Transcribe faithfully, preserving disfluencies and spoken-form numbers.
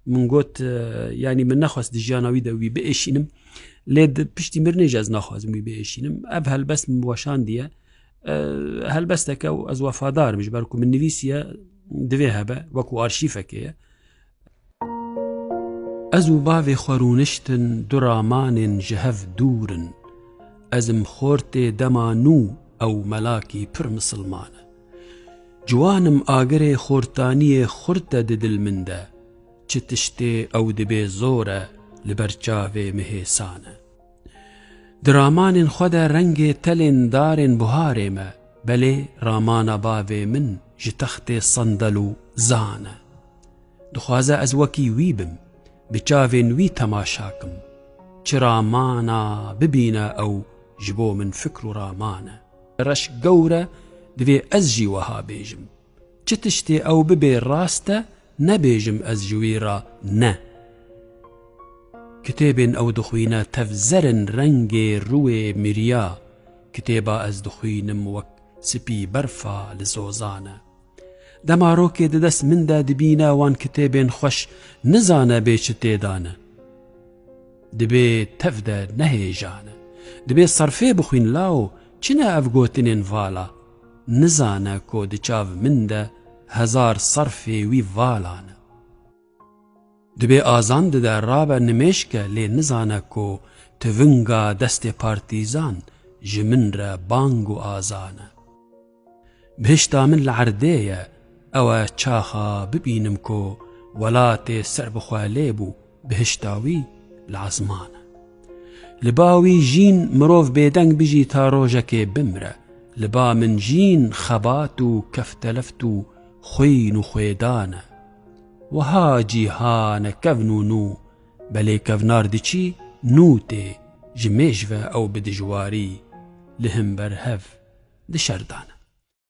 Min got, e, yanî min nexwest di jiyana wî de wî biêşînim. Lê di piştî mirinê jî ez naxwazim wî biêşînim. Ev helbest min weşandiye. E, helbesteke û ez wefadar im, ji ber ku min nivîsiye, divê hebe, wekû arşîfekê ye. Ez û bavê xwe rûniştin du ramanên ji hev dûr in. Ez im xortê dema nû, ew melakî pir misilman e. Ciwanim agirê xortaniyê xurt e di dil min de. Çi tiştê ew dibê zor e, li ber çavê min hêsan e. Di ramanên xwe de rengê telên darên buharê me, belê ramana bavê min ji textê sendel û zan e. Dixwaze ez wekî wî bim, bi çavên wî temaşa kim. Çi ramana bibîne ew ji bo min fikr û raman e. Reşk gewr e, divê ez jî wiha bêjim. Çi tiştê ew bibê rast e, nebêjim ez ji wî re ne. Kitêbên ew dixwîne tev zer in rengê rûyê miriya, kitêba ez dixwînim wek spî berfa li zozan e. Dema rokê di dest min de dibîne wan kitêbên xweş, nizane bê çi tê de ne. Dibê tev de nehêjan e. Dibê serfê bixwîn lawo, çi ne ev gotinên vala? Nizane ku di çav min de hezar serfê wî vala ne. Dibê azan dide rabe nimêjke, lê nizane ku tivinga destê partîzan ji min re bang û azan e. Bihişta min li erdê ye, ew e çaxa bibînim ku welatê serbixwe lê bû, bihişta wî li ezman e. Li ba wî jîn mirov bêdeng bijî ta rojekê bimre, li ba min jîn xebat û kefteleft û xwîn û xwêdan e. Wiha cîhan e kevn û nû, belê kevnar diçî, nû tê, ji mêj ve ew bi dijwarî li himber hev di şer de ne.